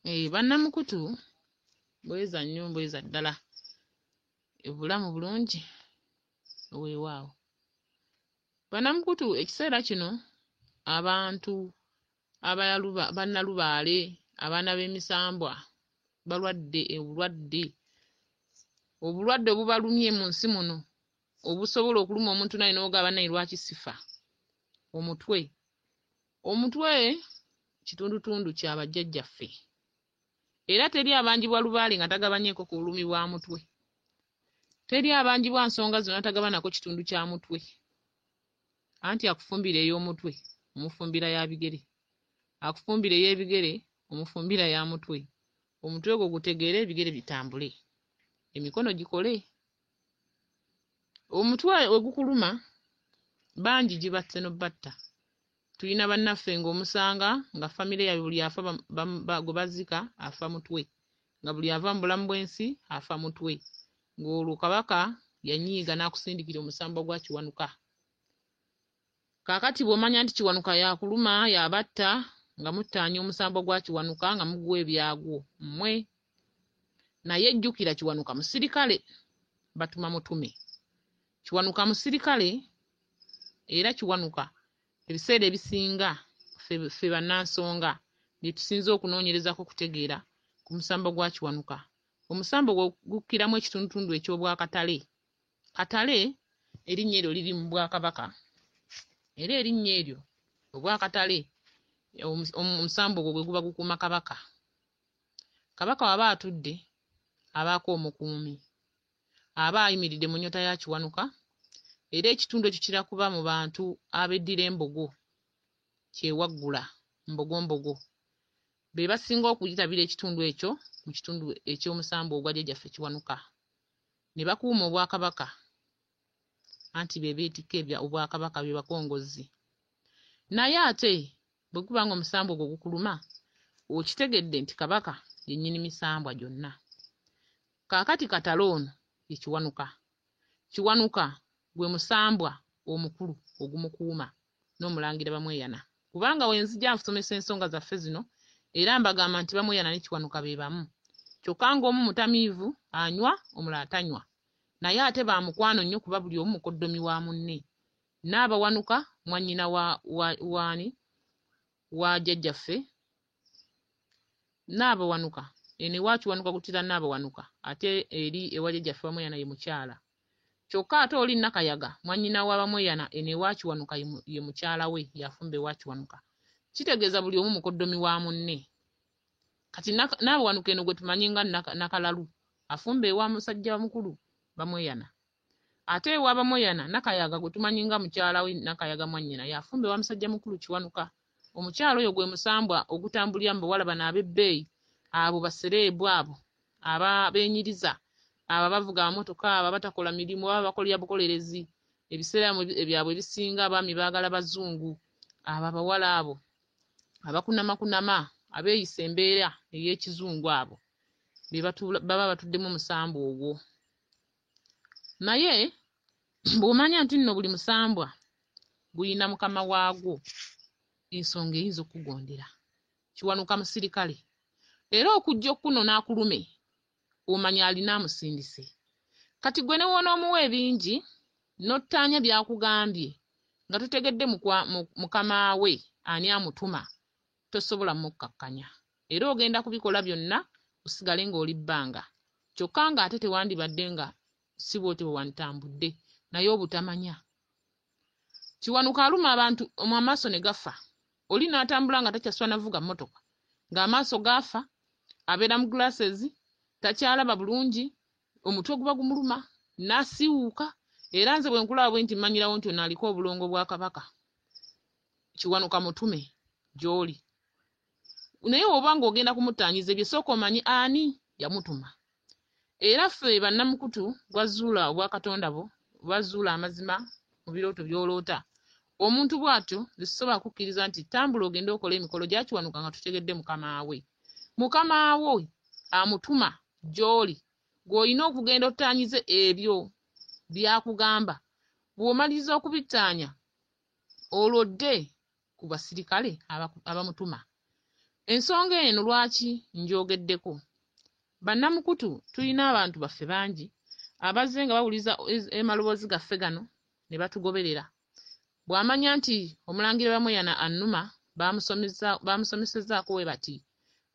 Bannamukutu bweza nnyo bweza ddala. Obulamu bulungi weewaawo. Bannamukutu ekiseera kino abantu bannalubaale, abaana b'emisambwa balwadde obulwadde. Obulwadde obubalumye mu nsi muno obusobola okuluma omuntu naye n'ogamba bannaye lwaki sifa? Omutwe. Omutwe kitundutundu kya bajjajjaffe. Era teri abanjibwa lubaale nga tagabanyeeko ku bulumi bwa mutwe. Teri abanjibwa nsonga zonna tagabanako kitundu kya mutwe. Anti akufumbira ey'omutwe omufumbira ya bigere. Akufumbira ey'ebigere omufumbira ya mutwe. Omutwe gwo gutegeere ebigere bitambule. Emikono gikole. Omutwe we gukuluma bangi gibasse n'obbatta. Tulina bannaffe ng'omusanga nga famire yaabwe buli afa gwe baziika afa mutwe, nga buli ava mu bulamu bw'ensi afa mutwe, ng'olwo Kabaka yanyiiga n'akusindikira omusambwa gwa Kiwanuka. Kaakati bw'omanya nti Kiwanuka y'akuluma y'abatta nga muttaanya omusambwa gwa Kiwanuka nga muguwa ebyagwo mmwe. Naye jjukira Kiwanuka musirikale, batuma mutume. Kiwanuka musirikale era Kiwanuka ebiseera ebisinga ffe bannansonga bye tusinze okunoonyerezako okutegeera ku musambwa gwa Kiwanuka. Omusambwa ogwo gukkiramu ekitundutundu eky'Obwakatale. Katale erinnya eryo liri mu Bwakabaka era erinnya eryo Obwakatale omusambwa ogwo gwe guba gukuuma Kabaka. Kabaka w'aba atudde abaako omukuumi aba ayimiridde mu nnyota ya Kiwanuka era ekitundu ekyo kira kuba mu bantu abeddira embogo kyewaggula mbogombogo be basinga okuyitabira ekitundu ekyo mu kitundu eky'omusambwa ogwa jjajjaffe Kiwanuka ne bakuuma Obwakabaka anti be beetikka ebya Obwakabaka be bakongozzi. Naye ate bwe guba ng'omusambwa ogwo gukuluma okitegedde nti Kabaka ye nnyini misambwa gyonna. Kaakati Katale ono ye Kiwanuka. Kiwanuka gwe musambwa omukulu ogumukuuma n'Omulangira Bamweyana. Kubanga we nzija nsomesa ensonga zaffe zino era mbagamba nti Bamweyana ne Kiwanuka be bamu. Kyokka ng'omu mutamiivu anywa omulala tanywa. Naye ate ba mukwano nnyo kuba buli omu mukoddomi wa munne. Nnaabawanuka mwannyina wa w'ani? Wa jjajjaffe Nnaabawanuka. Eno ewa Kiwanuka guttira Nnaabawanuka ate eri ewa jjajjaffe Bamweyana ye mukyala. Kyokka ate oli Nakayaga mwannyina wa Bamweyana eno ewa Kiwanuka ye mukyala we y'afumba ewa Kiwanuka. Kitegeeza buli omu mukoddomi wa munne. Kati Nnaabawanuka eno gwe tumanyi nga Nakalalu afumba ewa musajja mukulu Bamweyana. Ate ewa Bamweyana Nakayaga gwe tumanyi nga mukyala we Nakayaga mwannyina y'afumba ewa musajja mukulu Kiwanuka. Omukyala oyo gwe musambwa ogutambulira mu bawala bano ab'ebbeeyi abo basereebu abo abeenyiriza abo abavuga amamotoka abo abatakola mirimu baba bakolera bukolerezi ebiseera byabwe ebisinga abaami baagala bazungu abo abawala abo abakunamakunama abeeyisa embeera ey'ekizungu abo be baba batuddemu omusambwa ogwo. Naye bw'omanya nti nno buli musambwa gulina mukama waagwo ensonga eyinza okukugondera. Kiwanuka musirikale era okujja okukunona akulume omanya alina amusindise. Kati ggwe ne w'onoomuwa ebingi n'ottaanya by'akugambye nga totegedde mukama we ani amutuma tosobola mukkakkanya era ogenda kubikola byonna osigale ng'oli bbanga kyokka ng'ate tewandibadde nga si bw'otyo bwe wanditambudde naye obutamanya. Kiwanuka aluma abantu amaaso ne gafa oli n'atambula nga takyaswa navuga mmotoka ng'amaaso gaafa abeera mu glasses takyalaba bulungi omutwe guba gumuluma n'asiiwuuka era nze bwe nkulaba bwe nti mmanyirawo nti ono aliko obulongo bwa Kabaka. Kiwanuka mutume gy'oli. Naye oba ng'ogenda kumuttaanyiza ebyo sooka omanye ani yamutuma. Era ffe bannamukutu gwa Zuula Obwakatonda bwo oba Zuula amazima mu birooto by'oloota. Omuntu bw'atyo nze sisobola kukkiriza nti tambula ogende okole emikolo gya Kiwanuka nga totegedde mukama we. Mukama we amutuma gy'oli gw'olina okugenda ottaanyize ebyo by'akugamba. Bw'omaliriza okubittaanya olwo odde ku basirikale abamutuma. Ensonga eno lwaki ngyogeddeko? Bannamukutu tulina abantu baffe bangi abazze nga bawuliza amaloboozi gaffe gano ne batugoberera. Bw'amanya nti Omulangira Bamweyana annuma baamusomesezzaako we bati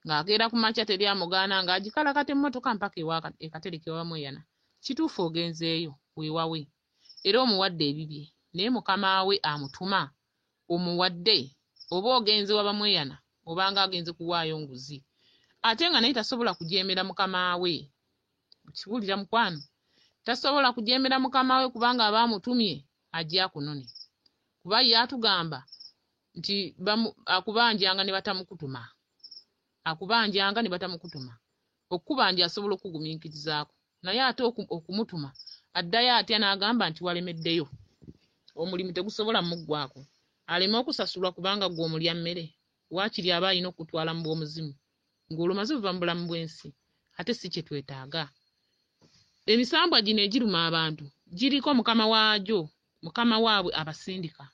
ng'akeera ku makya teri amugaana ng'agikalakata emmotoka mpaka ewa e Katereke ewa Bamweyana. Kituufu ogenzeeyo weewawe era omuwadde ebibye naye mukama we amutuma omuwadde oba ogenze wa Bamweyana obanga agenze kuwaayo nguzi ate nga naye tasobola kujeemera mukama we. Okiwulira mukwano? Tasobola kujeemera mukama we kubanga aba amutumye ajje akunone. Kuba ye atugamba nti akubanjanga ne batamukutuma. Akubanjanga ne batamukutuma. Okukubanja asobola okukugumiikirizaako naye ate okumutuma addayo atya n'agamba nti walemeddeyo. Omulimu tegusobola muggwaako. Aleme okusasulwa kubanga ggwe omulya mmere. Waakiri aba alina okukutwala mu bw'omuzimu ng'olwo omaze ova mu bulamu bw'ensi ate si kye twetaaga. Emisambwa gino egiruma abantu giriko mukama waagyo, mukama waabwe abasindika.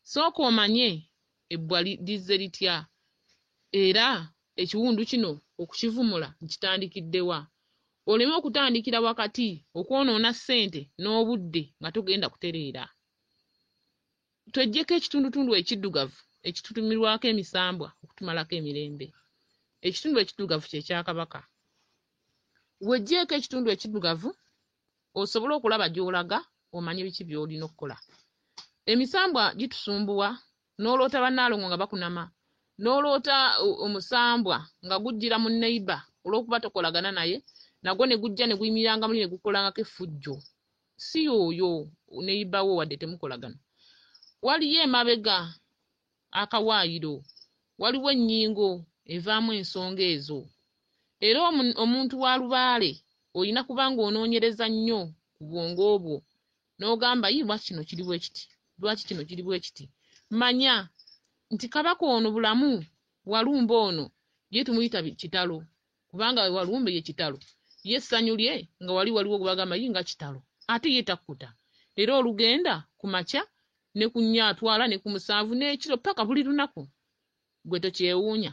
Sooka omanye ebbwa lizze litya era ekiwundu kino okukivumula nkitandikidde wa? Oleme okutandikira wakati okwonoona ssente n'obudde nga togenda kutereera. Tweggyeko ekitundutundu ekiddugavu ekitutumirwako emisambwa okutumalako emirembe. Ekitundu ekiddugavu kye kya Kabaka. Weggyeko ekitundu ekiddugavu osobole okulaba gy'olaga omanye biki by'olina okukola. Emisambwa gitusumbuwa n'oloota bannaalongo nga bakunama, n'oloota omusambwa nga gujjira mu neighbor olw'okuba tokolagana naye nagwo ne gujja ne guyimiranga muli ne gukolangako effujjo. Si y'oyo neighbor wo wadde temukolagana. Waliyo emabega akawaayiro, waliwo ennyingo evaamu ensonga ezo. Era omuntu wa lubaale olina kuba ng'onoonyereza nnyo ku bwongo bwo n'ogamba yii lwaki kino kiri bwe kiti, lwaki kino kiri bwe kiti. Manya nti Kabaka ono bulamu Walumbe ono ye tumuyita kitalo kubanga Walumbe ye kitalo ye essanyu lye nga wali waliwo gwe bagamba yii nga kitalo ate ye takkuta era olugenda ku makya ne ku nnya atwala ne ku musanvu n'ekiro paka buli lunaku gwe tokyewuunya.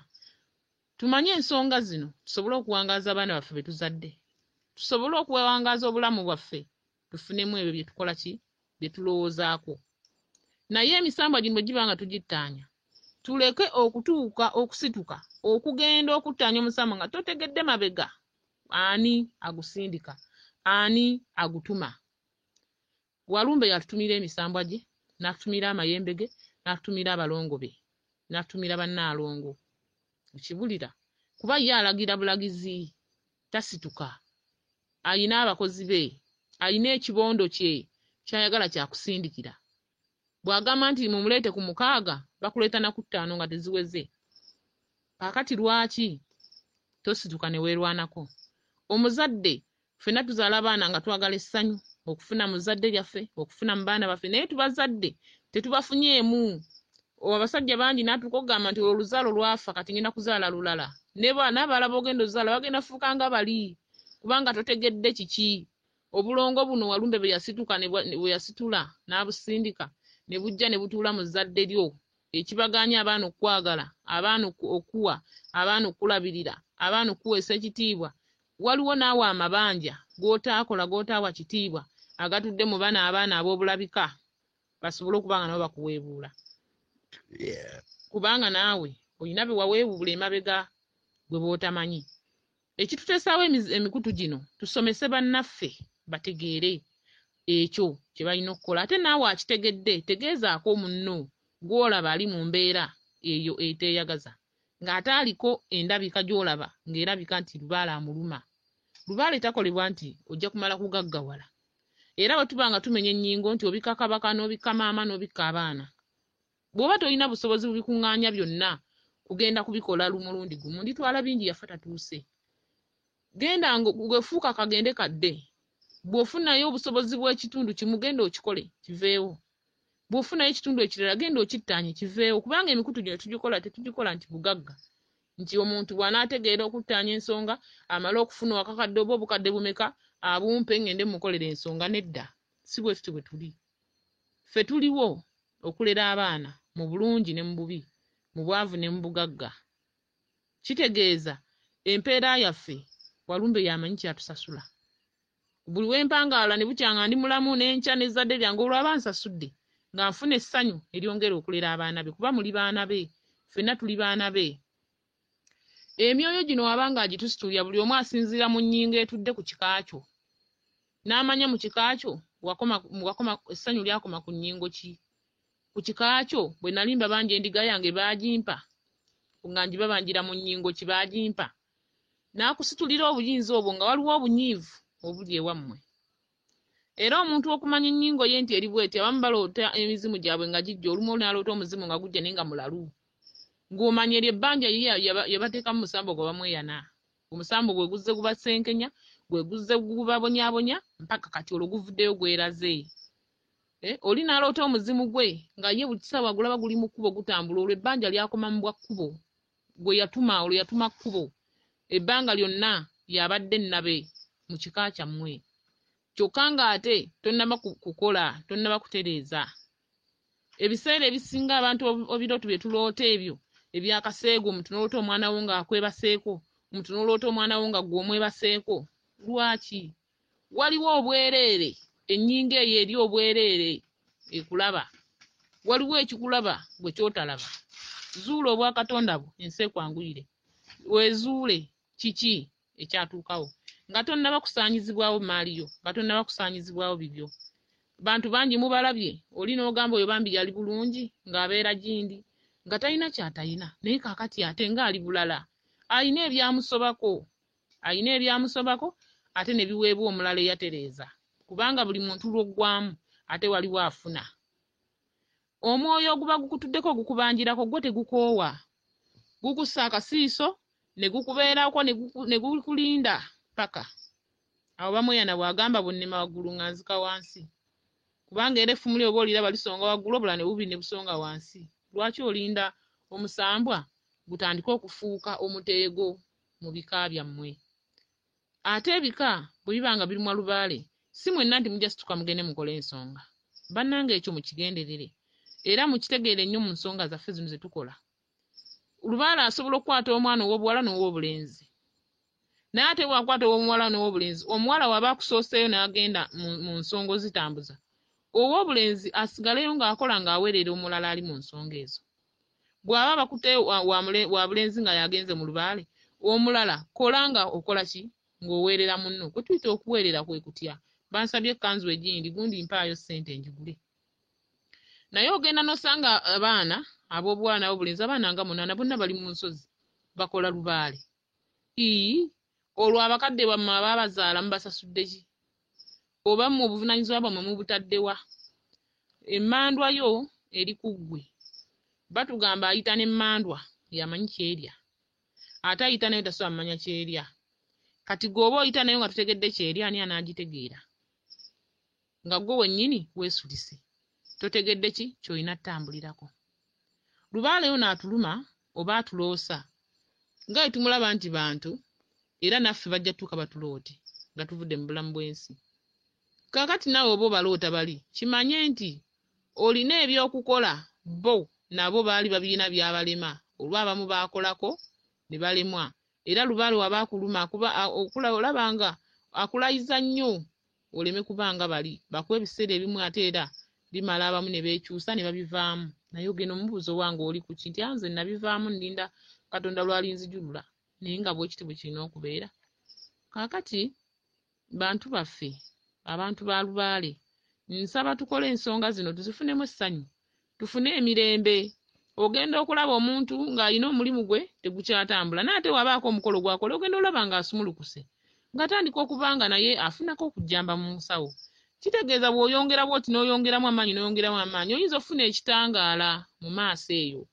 Tumanye ensonga zino tusobole okuwangaaza abaana baffe be tuzadde, tusobole okuwangaaza obulamu bwaffe tufunemu ebyo bye tukola ki bye tulowoozaako. Naye emisambwa gino bwe giba nga tugittaanya tuleke okutuuka okusituka okugenda okuttaanya omusambwa nga totegedde mabega ani agusindika ani agutuma. Walumbe yatutumira emisambwa gye, n'atutumira amayembe ge, n'atutumira abalongo be, n'atutumira bannaalongo. Okibulira? Kuba ye alagira bulagizi, tasituka. Alina abakozi be, alina ekibondo kye ky'ayagala kyakusindikira. Bw'agamba nti mumuleete ku mukaaga, bakuleeta na ku ttaano nga teziweze. Kaakati lwaki tosituka ne weerwanako? Omuzadde Ffenna tuzaala abaana nga twagala essanyu, okufuna mu zzadde lyaffe, okufuna mu baana baffe, naye tubazadde tetubafunyeemu. Abasajja bangi n'atuuka okugamba nti olwo oluzaalo lwafa kati ngenda kuzaala lulala. N'abalala b'ogenda ozaala bagenda fuuka nga bali kubanga totegedde kiki. Obulongo buno Walumbe bwe yasituka bwe yasitula n'abusindika ne bujja ne butuula mu zzadde lyo ekibagaanyi abaana okukwagala, abaana okukuwa, abaana okukulabirira, abaana okukuweesa ekitiibwa. Waliwo naawe amabanja g'otaakola g'otaawa kitiibwa agatudde mu bano abaana ab'obulabika basobole okuba nga nabo bakuweebuula kubanga naawe olina be waweebuula emabega gwe b'otamanyi. Ekituteesaawo emikutu gino tusomese bannaffe bategeere ekyo kye balina okukola ate naawe akitegedde tegeezaako munno gw'olaba ali mu mbeera eyo eteeyagaza. Ng'ate aliko endabika gy'olaba ng'erabika nti lubaale amuluma. Lubaale takolebwa nti ojja kumala kugaggawala. Era bwe tuba nga tumenya ennyingo nti obikka kabaka n'obikka maama n'obikka abaana. Bw'oba tolina busobozi bubikuŋŋaanya byonna kugenda kubikola mulundi gumu, nditwala bingi yafa tatuuse. Genda gwe fuuka kagende kadde. Bw'ofunayo obusobozi bw'ekitundu kimu genda okikole kiveewo. Bw'ofunayo ekitundu ekirala genda okittaanye kiveewo kubanga emikutu gino tugikola tetugikola nti bugagga nti omuntu bw'anaategeera okuttaanya ensonga amale okufuna akakadde oba obukadde bumeka abumpe ngende mmukolere ensonga nedda si bwe tutyo bwe tuli. Ffe tuliwo okulera abaana mu bulungi ne mu bubi, mu bwavu ne mu bugagga. Kitegeeza empeera yaffe Walumbe y'amanyi ky'atusasula. Buli we mpangaala ne bukya nga ndi mulamu n'enkya n'ezzadde lyange olwo aba ansasudde nga nfuna essanyu eryongera okulera abaana be kuba muli baana be, ffenna tuli baana be. Emyoyo gino aba ng'agitusitulira buli omu asinziira mu nnyingo etudde ku kika kyo. N'amanya mu kika kyo wakoma, wakoma essanyu lyakoma ku nnyingo ki. Ku kika kyo bwe nali mbabanja endiga yange baagimpa nga ngibabanjira mu nnyingo ki baagimpa. N'akusitulira obuyinza obwo nga waliwo obunyiivu obuli ewammwe. Era omuntu okumanya ennyingo ye nti eri bw'eti, abamu baloota emizimu gyabwe nga gijja, olumu n'aloota omuzimu nga gujja naye nga mulalu. Ng'omanya eryo ebbanja ye yabateekamu musambo gwe bamweyana. Omusambo gwe guzze gubasenkenya, gwe guzze gubabonyabonya mpaka kati olwo guvuddeyo gweraze. Oli n'aloota omuzimu gwe nga ye buli kisaawe agulaba guli mu kkubo gutambula, olwo ebbanja lyakoma mu bwa kkubo. Gwe yatuma, olwo yatuma kkubo. Ebbanga lyonna y'abadde nnabe mu kika kyammwe. Kyokka ng'ate tonnaba kukola, tonnaba kutereeza. Ebiseera ebisinga abantu ebirooto bye tuloota ebyo ebyakaseegu, omuntu n'oloota omwana wo ng'akwebaseeko, omuntu n'oloota omwana wo nga ggwe omwebaseeko. Lwaki? Waliwo obwereere, ennyingo eyo eri obwereere ekulaba. Waliwo ekikulaba gwe ky'otalaba. Zuula obwakatonda bwo ensi ekwanguyire. Weezuule kiki ekyatuukawo nga tonnaba kusaanyizibwawo mmaali yo, nga tonnaba kusaanyizibwawo bibyo. Bantu bangi mubalabye, oli n'ogamba oyo bambi yali bulungi ng'abeera gindi, nga talina ky'atalina, naye kaakati ate ng'ali bulala. Alina ebyamusobako, alina ebyamusobako ate ne biweebwa omulala eyatereeza. Kubanga buli muntu lw'oggwamu ate waliwo afuna. Omwoyo oguba gukutuddeko gukubanjirako gwo tegukoowa. Gukussa akasiiso ne gukubeerako ne gukulinda paka. Awo Bamweyana bw'agamba bw'onnema waggulu nga nzika wansi. Kubanga era effumu lyo oba oliraba lisonga waggulu obulala ne bubi ne busonga wansi. Lwaki olinda omusambwa gutandike okufuuka omuteego mu bika byammwe? Ate ebika bwe biba nga birumwa lubaale, si mwenna nti mujja situka mugende mukole ensonga. Bannange ekyo mukigenderere era mukitegeere nnyo mu nsonga zaffe zino ze tukola. Lubaale asobola okukwata omwana ow'obuwala n'ow'obulenzi. Naye ate bw'akwata ow'omuwala n'ow'obulenzi, omuwala w'aba akusooseeyo n'agenda mu nsonga ozitambuza, ow'obulenzi asigaleyo ng'akola ng'aweerera omulala ali mu nsonga ezo. Bw'aba abakutte wa bulenzi nga y'agenze mu lubaale, omulala kola nga okola ki? Ng'oweerera munno. Kwe tuyita okuweerera kwe kutya. Bansabye ekkanzu egindi, gundi mpaayo ssente ngigule. Naye ogenda n'osanga abaana ab'obuwala n'ab'obulenzi, abaana nga munaana bonna bali mu nsozi bakola lubaale. Ii, olwo abakadde bammwe abaabazaala mubasasudde ki? Oba mmwe obuvunaanyizibwa bwammwe mubutadde wa? Emmandwa yo eri ku ggwe. Batugamba ayita n'emmandwa y'amanyi ky'erya. Ate ayita nayo tasobola kumanya ky'erya. Kati ggwe oba oyita nayo nga totegedde ky'erya, ani anaagitegeera? Nga ggwe wennyini weesulise. Totegedde ki ky'olina ttambulirako. Lubaale ono atuluma oba atuloosa nga bwe tumulaba nti bantu era naffe bajja tuuka batuloote nga tuvudde mu bulamu bw'ensi. Kaakati naawe oba obaloota bali kimanye nti olina eby'okukola bo nabo baali babirina byabalema olwa abamu baakolako ne balemwa era lubaale waba akuluma akuba olaba nga akulayiza nnyo oleme kuba nga bali bakuwa ebiseera ebimu ate era bimala abamu ne beekyusa ne babivaamu naye ogenda omubuuza owange oli ku ki nti nze nabivaamu nninda Katonda lw'alinzijulula naye nga bwe kityo bwe kirina okubeera. Kaakati bantu baffe abantu ba lubaale nsaba tukole ensonga zino tuzifunemu essanyu tufune emirembe. Ogenda okulaba omuntu ng'alina omulimu gwe tegukyatambula naye ate wabaako omukolo gw'akola ogenda olaba ng'asumulukuse ng'atandika okuba nga naye afunako okujjamba mu nsawo. Kitegeeza bw'oyongera bw'oti n'oyongeramu amaanyi n'oyongeramu amaanyi oyinza okufuna ekitangaala mu maaso eyo.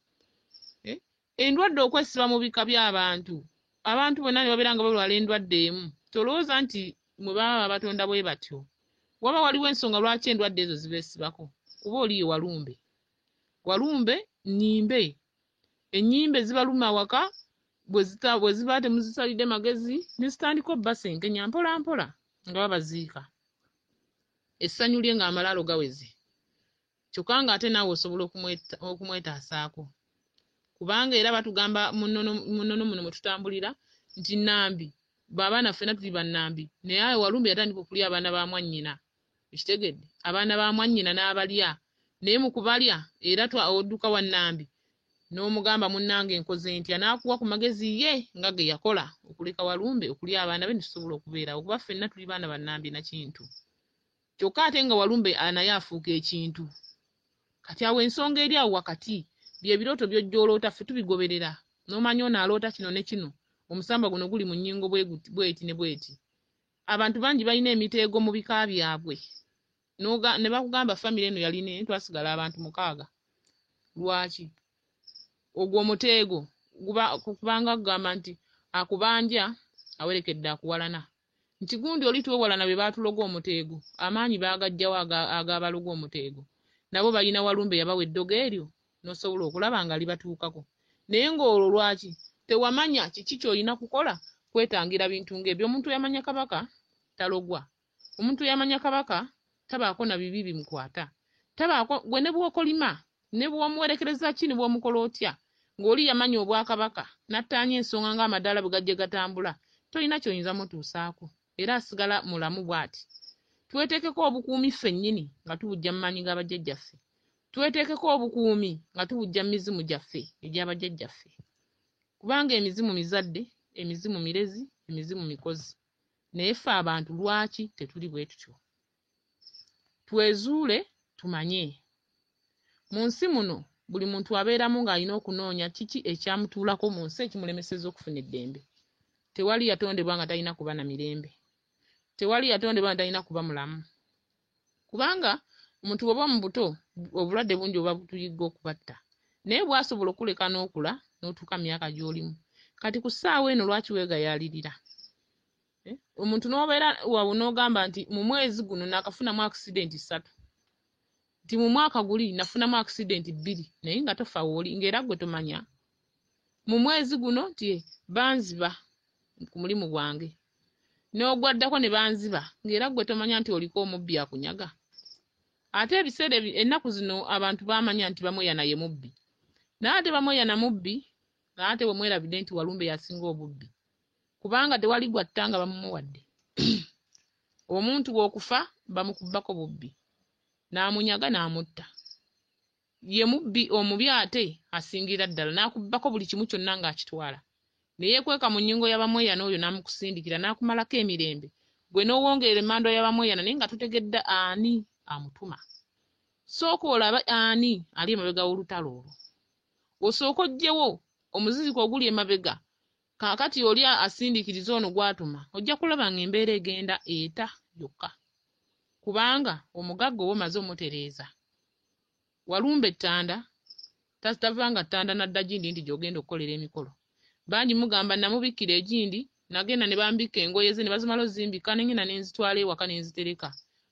Endwadde okwesiba mu bika by'abantu, abantu bonna ne babeera nga balwala endwadde emu, tolowooza nti mwe baba babatonda bwe batyo. Waba waliwo ensonga lwaki endwadde ezo zibeesibako kuba oli ye walumbe. Walumbe nnyimbe. Ennyimbe zibaluma awaka bwe ziba temuzisalidde magezi ne zitandika obbasenkenya mpola mpola nga babaziika. Essanyu lye ng'amalaalo gaweze. Kyokka ng'ate naawe osobola okumwetaasaako. Kubanga era batugamba mu nnono muno mwe tutambulira nti Nambi, abaana ffenna tuli bannambi, naye awo Walumbe yatandika okulya abaana ba mwannyina. Okitegedde? Abaana ba mwannyina n'abalya. Naye mu kubalya era odduka wa Nambi n'omugamba munnange nkoze ntya, n'akuwa ku magezi ye nga ge yakola okuleka Walumbe okulya abaana be ne tusobola okubeerawo, kuba ffenna tuli baana ba Nambi na Kintu. Kyokka ate nga Walumbe naye afuuka ekintu. Kati awo ensonga eri awo wakati, bye birooto by'ojja oloota ffe tubigoberera. N'omanya ono aloota kino ne kino, omusambwa guno guli mu nnyingo bweti ne bweti. Abantu bangi balina emiteego mu bika byabwe. Ne bakugamba famire eno yalina twasigala abantu 6. Lwaki? Ogwo omuteego kubanga kugamba nti akubanja awerekedde akuwalana. Nti gundi oli twewalana be baatuloga omuteego, amaanyi baagajjawo agabaloga omuteego. Nabo balina Walumbe yabawa eddogo eryo n'osobola okulaba nga libatuukako. Naye ng'olwo lwaki tewamanya kiki ky'olina kukola kwetangira bintu ng'ebyo. Omuntu eyamanya Kabaka talogwa. Omuntu eyamanya Kabaka tabaako na bibi bimukwata. Tabaako gwe ne bw'okolima ne bw'omuwerekereza ki ne bw'omukola otya ng'oli yamanya obwakabaka n'attaanya ensonga ng'amadaala bwe gajja gatambula, tolina ky'oyinza mutuusaako era asigala mulamu bw'ati. Tweteekeko obukuumi ffennyini nga tubujja mu maanyi g'abajjajjaffe. Tweteekeko obukuumi nga tubujja mu mizimu gyaffe egy'abajjajjaffe. Kubanga emizimu mizadde, emizimu mirezi, emizimu mikozi. Naye ffe abantu lwaki tetuli bwe tutyo? Twezuule tumanye. Mu nsi muno buli muntu abeeramu ng'alina okunoonya kiki ekyamutuulako mu nsi ekimulemesezza okufuna eddembe. Tewali yatondebwa nga talina kuba na mirembe. Tewali yatondebwa nga talina kuba mulamu. Kubanga omuntu bw'oba mu buto obulwadde bungi oba butuyigga okubatta. Naye bw'asobola okuleka n'okula n'otuuka mu myaka gy'olimu. Kati ku ssaawa eno lwaki weegayaalirira? Omuntu n'obeera wawo n'ogamba nti mu mwezi guno naakafunamu accident 3. Nti mu mwaka guli nafunamu accident 2 naye nga tofa w'oli ng'era ggwe tomanya. Mu mwezi guno nti banziba ku mulimu gwange. N'ogwaddako ne banziba ng'era ggwe tomanya nti oliko omubbi akunyaga. Ate ebiseera ennaku zino abantu baamanya nti Bamweyana ye mubbi. Naye ate Bamweyana mubbi, naye ate bwe mwerabidde nti Walumbe y'asinga obubbi. Kubanga tewali gwatta nga bamumuwadde. Omuntu bw'okufa bamukubbako bubbi. N'amunyaga n'amutta. Ye mubbi omubi ate asingira ddala n'akubbako buli kimu kyonna ng'akitwala. Ne yeekweka mu nnyingo ya Bamweyana oyo n'amukusindikira n'akumalako emirembe. Gwe n'owongerera emmandwa ya Bamweyana naye nga totegedde ani amutuma. Sooka olabe ani ali emabega w'olutalo olwo. Osooka oggyewo omuziziko oguli emabega. Kaakati oli asindiikiriza ono gw'atuma ojja kulaba ng'embeera egenda eta yokka. Kubanga omugagga oba omaze omutereeza. Walumbe ttanda tavanga ttanda n'adda gindi nti gy'ogenda okukolera emikolo. Bangi mugamba namubikkira egindi nagenda ne bambikka engoye ze ne bazimala ozimbikka ne ngenda ne nzitwala ewaka ne nzitereka.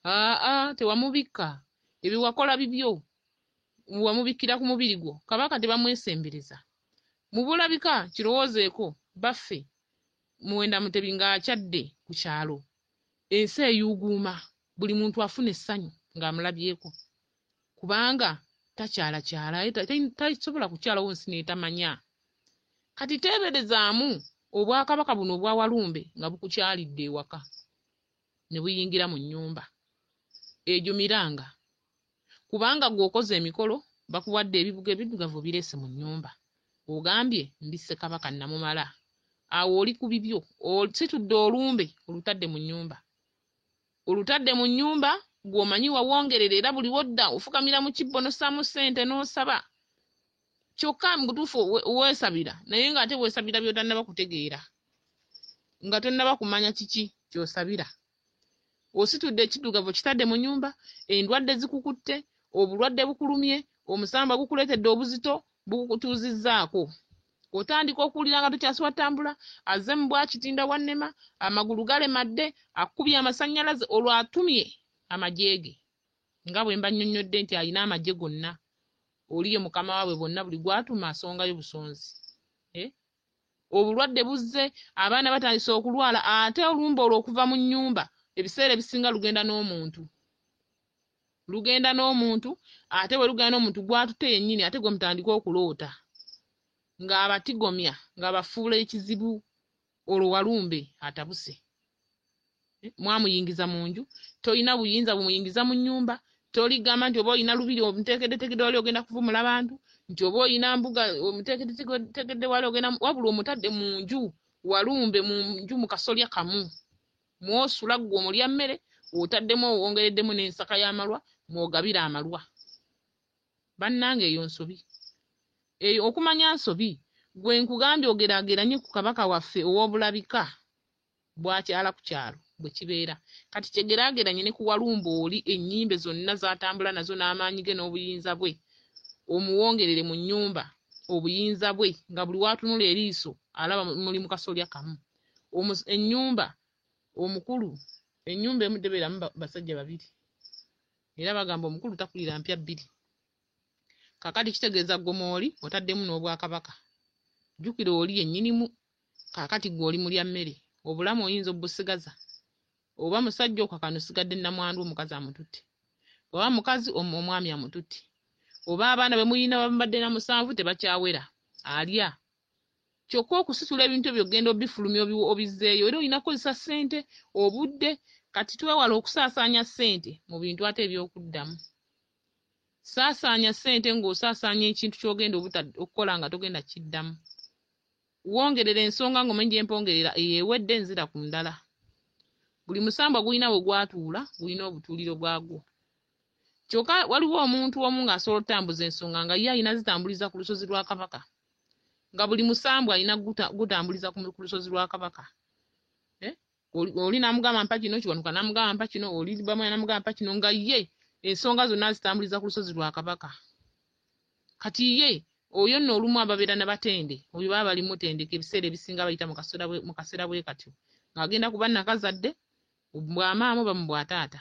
Aa tewamubikka, ebyo wakola bibyo, wamubikkira ku mubiri gwo. Kabaka tebamwesembereza. Mu bulabika kirowoozeeko baffe Muwenda Mutebi ng'akyadde ku kyalo. Ensi eyuuguuma, buli muntu afuna essanyu ng'amulabyeko. Kubanga takyalakyala, tasobola kukyalawo nsi n'etamanya. Kati teeberezaamu obwakabaka buno obwa Walumbe nga bukukyalidde ewaka ne buyingira mu nnyumba. Egyo miranga. Kubanga ggwe okoze emikolo, bakuwadde ebibuga ebiddugavu obireese mu nnyumba. Ogambye mbisse Kabaka namumala. Awo oli ku bibyo, ositudde olumbe olutadde mu nnyumba. Olutadde mu nnyumba gw'omanyi wawongerera era buli wodda ofukamira mu kibbo n'ossaamu ssente n'osaba. Kyokka mu butuufu weesabira naye ng'ate weesabira by'otannaba kutegeera. Nga tonnaba kumanya kiki ky'osabira. Ositudde ekiddugavu okitadde mu nnyumba, endwadde zikukutte, obulwadde bukulumye, omusambwa gukuleetedde obuzito bukutuuzizzaako. Otandika okuwulira nga tokyasiwa ttambula, azze mu bwakitinda wannema, amagulu galemadde, akubye amasannyalaze, olwo atumye amagye ge. Nga bwe mba nnyonnyodde nti alina amagye gonna, oli ye mukama waabwe bonna buli gw'atuma asongayo busonzi. Obulwadde buzze, abaana batandise okulwala, ate olumbe olwo okuva mu nnyumba ebiseera ebisinga lugenda n'omuntu. Lugenda n'omuntu, ate bwe lugenda n'omuntu gw'atutte yennyini ate gwe mutandika okuloota. Ng'abatigomya, ng'abafuula ekizibu, olwo Walumbe atabuse. Mwamuyingiza mu nju, tolina buyinza bumuyingiza mu nnyumba, toligamba nti oba olina lubiri omuteekeddeteekedde wali ogenda kuvumula bantu, nti oba olina mbuga omuteekeddeteekedde wali ogenda, wabula omutadde mu nju, Walumbe mu nju mu kasolya kamu mw'osula ggwe omulya mmere, otaddemu owongereddemu n'ensaka y'amalwa mw'ogabira amalwa. Bannange eyo nsobi. Eyo okumanya nsobi. Gwe nkugambye ogeraageranye ku Kabaka waffe ow'obulabika bw'akyala ku kyalo bwe kibeera. Kati kyegeraageranye ne ku Walumbe oli ennyimbe zonna z'atambula nazo n'amaanyi ge n'obuyinza bwe, omuwongerere mu nnyumba obuyinza bwe nga buli w'atunula eriiso alaba muli mu kasolya kamu. Ennyumba omukulu, ennyumba emu tebeeramu basajja babiri. Era bagamba omukulu takulira mpya bbiri. Kaakati kitegeeza ggwe mw'oli otaddemu n'obwakabaka. Jjukira oli ye nnyinimu, kaakati ggwe oli mulya mmere. Obulamu oyinza obusigaza. Oba musajja okakano osigadde nnamwandu omukazi amututte. Oba mukazi omwami amututte. Oba abaana be mulina bamubadde na musanvu tebakyawera. Alya. Kyokka okusitula ebintu ebyo ogenda obifulumya obizzeeyo era olina kukozesa ssente, obudde. Kati twewale okusaasaanya ssente mu bintu ate eby'okuddamu. Saasaanya ssente ng'osaasaanya ekintu ky'ogenda okukola nga togenda kiddamu. Wongerera ensonga ng'omanyi gye mpongerera eyo ewedde nzira ku ndala. Buli musambwa gulina we gwatuula, gulina obutuuliro bwagwo. Kyokka waliwo omuntu omu ng'asobola okutambuza ensonga nga ye alina zitambuliza ku lusozi lwa Kabaka. Nga buli musambwa alina gutambuliza ku lusozi lwa Kabaka. Oli n'amugamba mpa kino, Kiwanuka n'amugamba mpa kino, oli Bamweyana n'amugamba mpa kino, nga ye ensonga zonna azitambuliza ku lusozi lwa Kabaka. Kati ye oyo nno olumu ababeera na batende, oyo baba bali mutendeka ebiseera ebisinga bayita mu kaseera bwe katyo, ng'agenda kuba nakazadde bwa maama oba mu bwa taata.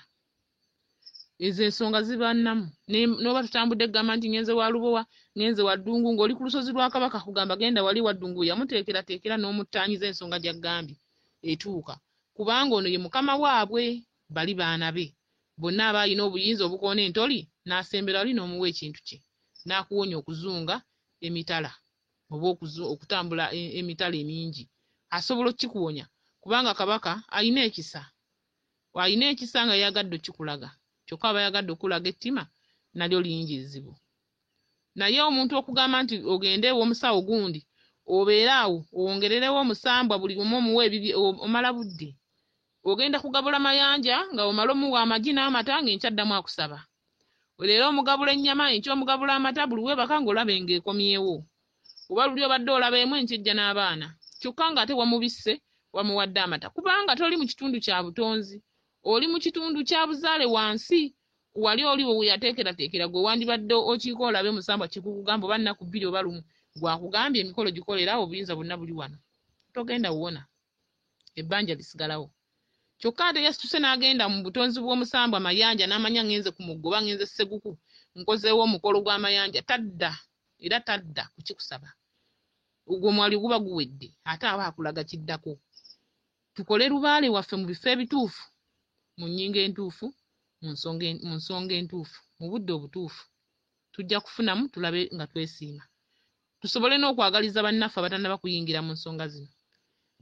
Ezo ensonga ziba nnamu. N'oba tutambudde kugamba nti ngenze wa Lubowa, ngenze wa Ddungu, ng'oli ku lusozi lwa Kabaka kugamba genda wali wa Ddungu we yamuteekerateekera n'omuttaanyiza ensonga gy'agambye etuuka. Kubanga ono ye mukama waabwe, bali baana be. Bonna aba alina obuyinza obukoona entoli, n'asembera wali n'omuwa ekintu kye, n'akuwonya okuzunga emitala oba okutambula emitala emingi. Asobola okukikuwonya kubanga Kabaka alina ekisa. Alina ekisa nga yayagadde okukikulaga. Kyokka aba ayagadde okukulaga ettima nalyo lingi zzibu. Naye omuntu okugamba nti ogende ew'omusawo gundi obeere awo owongererewo omusambwa buli omu omuwe ebibye omala budde. Ogenda kugabula mayanja nga omala omuwa amagi n'amata ng'enkya addamu akusaba. Leero omugabula ennyama, enkya omugabula amata, buli weebaka ng'olaba ng'ekomyewo. Oba luli obadde olaba emu enkya ejja n'abaana. Kyokka ng'ate wamubisse wamuwadde amata. Kubanga toli mu kitundu kya butonzi, oli mu kitundu kya buzaale wansi. Wali oli we yateekerateekera gwe wandibadde okiika olabe musambwa kikukugamba oba nnaku bbiri oba lumu gwakugambye emikolo gikolera obuyinza bwonna buli wano. Togenda wona. Ebbanja lisigalawo. Kyokka ate yasituse n'agenda mu butonzi bw'omusambwa Mayanja n'amanya ngenze ku mugga oba ngenze Sseguku nkozeewo omukolo gwa Mayanja tadda era tadda kukikusaba. Ogwo omwali guba guwedde ate aba akulaga kiddako. Tukole lubaale waffe mu bifo ebituufu, mu nnyingo entuufu, mu nsonga entuufu, mu budde obutuufu. Tujja kufunamu tulabe nga twesiima. Tusobole n'okwagaliza bannaffe abatannaba kuyingira mu nsonga zino.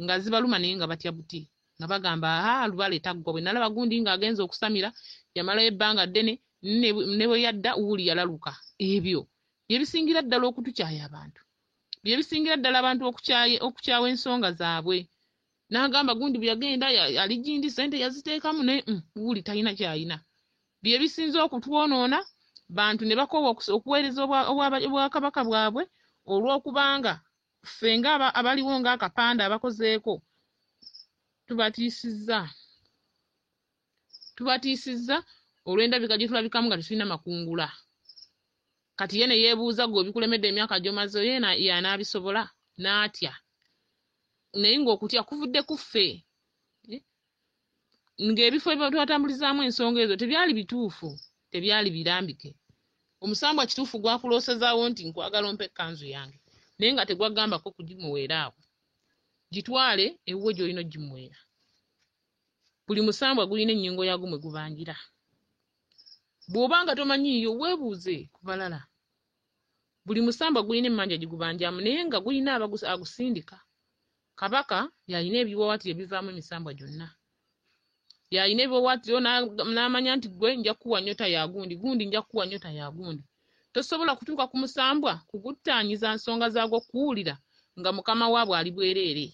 Nga zibaluma naye nga batya buti. Nga bagamba aha lubaale taggwa bwe nalaba gundi ng'agenze okusamira yamalayo ebbanga ddene ne bwe yadda wuuli yalaluka. Ebyo bye bisingira ddala okutukyaya abantu. Bye bisingira ddala abantu okukyawa ensonga zaabwe. N'agamba gundi bwe yagenda ali gindi ssente yaziteekamu naye wuuli talina ky'alina. Bye bisinze okutwonoona bantu ne bakoowa okuweereza obwakabaka bwabwe olw'okubanga ffe nga abaliwo ng'akapande abakozeeko tubatiisizza olw'endabika gye tulabikamu nga tetulina makungula. Kati ye ne yeebuuza gwe obikulemedde emyaka gy'omaze ye y'anaabisobola n'atya. Naye ng'okutya kuvudde ku ffe. Ng'ebifo twatambulizaamu ensonga ezo tebyali bituufu, tebyali birambike. Omusambwa kituufu gwakuloosezaawo nti nkwagala ompe ekkanzu yange naye nga tegwagambako kugimuweera awo. Gitwale ewuwe gy'olina ogimuweera. Buli musambwa gulina ennyingo yaagwo mwe gubangira. Bw'oba nga tomanyiiyo weebuuze ku balala. Buli musambwa gulina emmanja gigubanjamu, naye nga gulina agusindika. Kabaka y'alina ebiwaawaatiro ebivaamu emisambwa gyonna. Y'alina ebiwaawaatiro n'amanya nti ggwe nja kukuwa nnyota ya gundi, gundi nja kukuwa nnyota ya gundi. Tosobola kutuuka ku musambwa kuguttaanyiza nsonga zaagwo kuwulira nga mukama waabwe ali bwereere.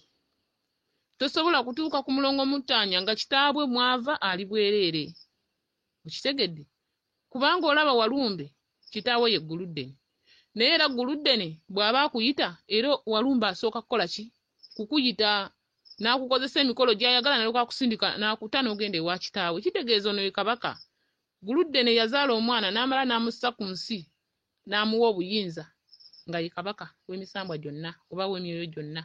Tosobola kutuuka ku mulongo muttaanya nga kitaabwe mwava ali bwereere. Okitegedde? Kubanga olaba Walumbe kitaawe ye Gguluddene. Naye era Gguluddene bw'aba akuyita, era Walumbe asooka kukola ki? Kukuyita n'akukozesa emikolo gy'ayagala n'alyoka akusindika n'akuta n'ogenda ewa kitaawe. Kitegeeza ono ye kabaka. Gguluddene yazaala omwana n'amala n'amussa ku nsi n'amuwa obuyinza nga ye kabaka w'emisambwa gyonna oba w'emyoyo gyonna.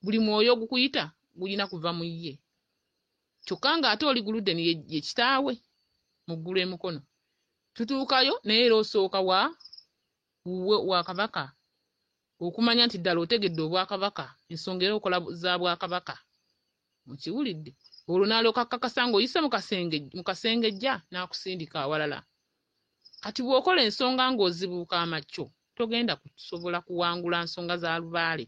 Buli mwoyo ogukuyita gulina kuva mu ye. Kyokka ng'ate oli Gguluddene ye kitaawe mu ggulu e Mukono. Tutuukayo naye era osooka wa wuwe wa kabaka okumanya nti ddala otegedde obwakabaka, ensonga era okola za bwakabaka. Mukiwulidde? Olwo n'alyoka akakasa ng'oyise mu kasengejja n'akusindika awalala. Kati bw'okola ensonga ng'ozibuuka amakyo, togenda kusobola kuwangula nsonga za lubaale.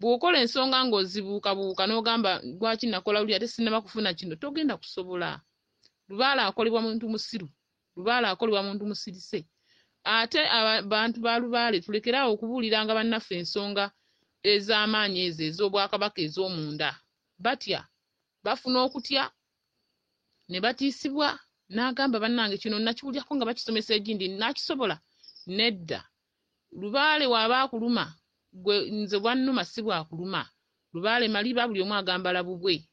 Bw'okola ensonga ng'ozibuukabuuka n'ogamba lwaki nakola luli ate sinnaba kufuna kino, togenda kusobola. Lubaale akolebwa muntu musiru, lubaale akolebwa muntu musirise. Ate abantu ba lubaale tulekere awo okubuuliranga bannaffe ensonga ez'amaanyi ezo ez'obwakabaka ez'omunda. Batya, bafuna okutya ne batiisibwa n'agamba bannange kino nakiwulyako nga bakisomesa egindi nakisobola. Nedda. Lubaale w'aba akuluma gwe nze bwannuma si bwakuluma. Lubaale maliba buli omu agambala bubwe.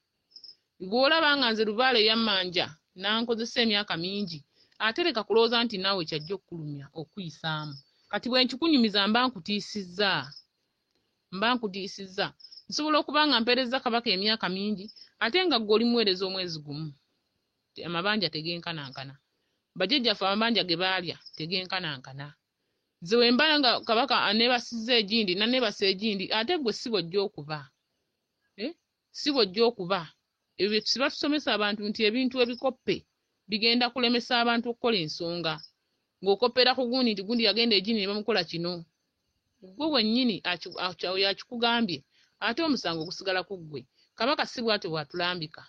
Bw'olaba nga nze lubaale yammanja n'ankozesa emyaka mingi, ate leka kulowooza nti naawe kyajja okukulumya okuyisaamu. Kati bwe nkikunyumiza mba nkutiisizza. Mba nkutiisizza. Nsobola okuba nga mpeerezza kabaka emyaka mingi ate nga ggwe oli muweereza omwezi gumu. Amabanja tegenkanankana. Bajjajjaffe amabanja ge baalya tegenkanankana. Nze bwe mba nga kabaka aneebasizza egindi nanneebasa egindi ate ggwe si bw'ojja okuba. Si bw'ojja okuba. Ebyo bye tusiba tusomesa abantu nti ebintu ebikoppe bigenda kulemesa abantu okukola ensonga. Ng'okoppera ku gundi nti gundi yagenda egindi ne bamukola kino. Ggwe wennyini oyo akikugambye ate omusango gusigala ku ggwe. Kabaka si bw'atyo bw'atulambika.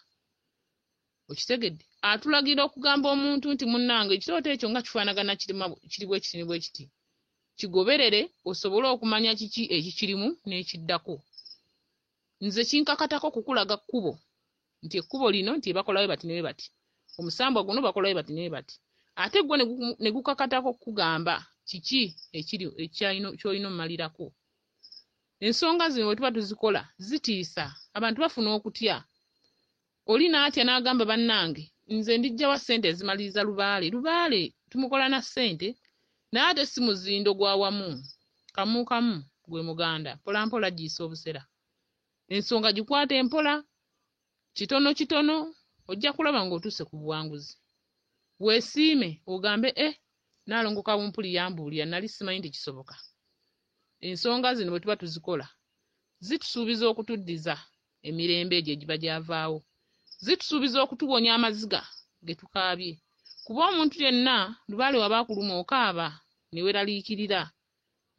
Okitegedde? Atulagira okugamba omuntu nti munnange ekirooto ekyo nga kifaanagana kiri bwe kiti ne bwe kiti. Kigoberere osobole okumanya kiki ekikirimu n'ekiddako. Nze kinkakatako kukulaga kkubo nti ekkubo lino nti bakola bwe bati ne bwe bati. Omusambwa guno bakola bwe bati ne bwe bati. Ate ggwe ne gukakatako kukugamba kiki ekiri ky'olina ommalirako. Ensonga zino bwe tuba tuzikola zitiisa, abantu bafuna okutya. Oli n'atya n'agamba bannange nze ndijjawa ssente ezimaliriza lubaale. Lubaale tumukola na ssente naye ate si muzindo gwa wamu. Kamu kamu gwe muganda mpola mpola giyisa obusera. Ensonga gikwate mpola kitono kitono ojja kulaba ng'otuuse ku buwanguzi. Weesiime ogambe Nnaalongo Kawumpuli yambuulira nali simanyi nti kisoboka. Ensonga zino bwe tuba tuzikola zitusuubiza okutuddiza emirembe egyo egiba gyavaawo. Zitusuubiza okutuwonya amaziga ge tukaabye. Kuba omuntu yenna lubaale waba akuluma okaaba ne weeraliikirira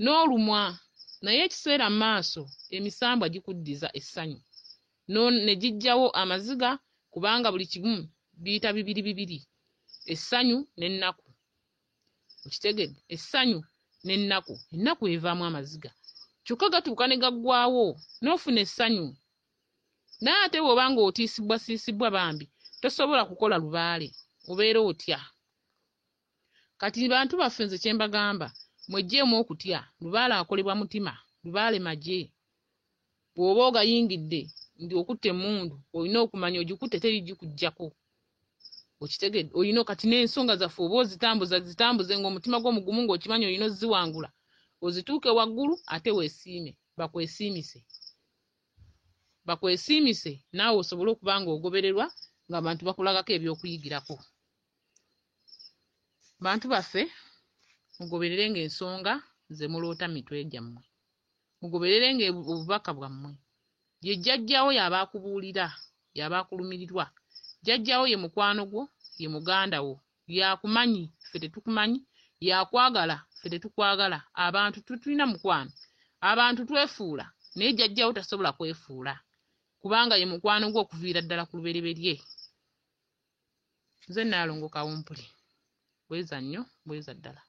n'olumwa naye ekiseera mu maaso emisambwa gikuddiza essanyu ne giggyawo amaziga kubanga buli kimu biyita bibiri bibiri essanyu n'ennaku. Okitegedde? Essanyu n'ennaku. Ennaku evaamu amaziga. Kyokka gatuuka ne gaggwaawo n'ofuna essanyu. Naye ate bw'oba ng'otiisibwasiisibwa bambi tosobola kukola lubaale obeera otya. Kati bantu baffe nze kye mbagamba mweggyeemu okutya. Lubaale akolebwa mutima, lubaale magye. Bw'oba ogayingidde nti okutte emmundu olina okumanya ogikutte teri gikuggyako. Okitegedde? Olina kati n'ensonga zaffe oba ozitambuza zitambuze ng'omutima gwo mugumu ng'okimanyi olina oziwangula ozituuke waggulu ate weesiime bakwesiimise. Bakwesiimise naawe osobole okuba ng'ogobererwa ng'abantu bakulagako eby'okuyigirako. Bantu baffe mugobererenga ensonga ze muloota mu mitwe gyammwe. Mugobererenga obubaka bwammwe. Ye jjajjaawo y'aba akubuulira, y'aba akulumirirwa. Jjajjaawo ye mukwano gwo, ye muganda wo. Y'akumanyi, ffe tetukumanyi. Y'akwagala, ffe Ffe tetukwagala. Abantu tulina mukwano. Abantu twefuula naye jjajjawo tasobola kwefuula kubanga ye mukwano gwo okuviira ddala ku lubereberye. Nze Nnaalongo Kawumpuli. Bweza nnyo, bweza ddala.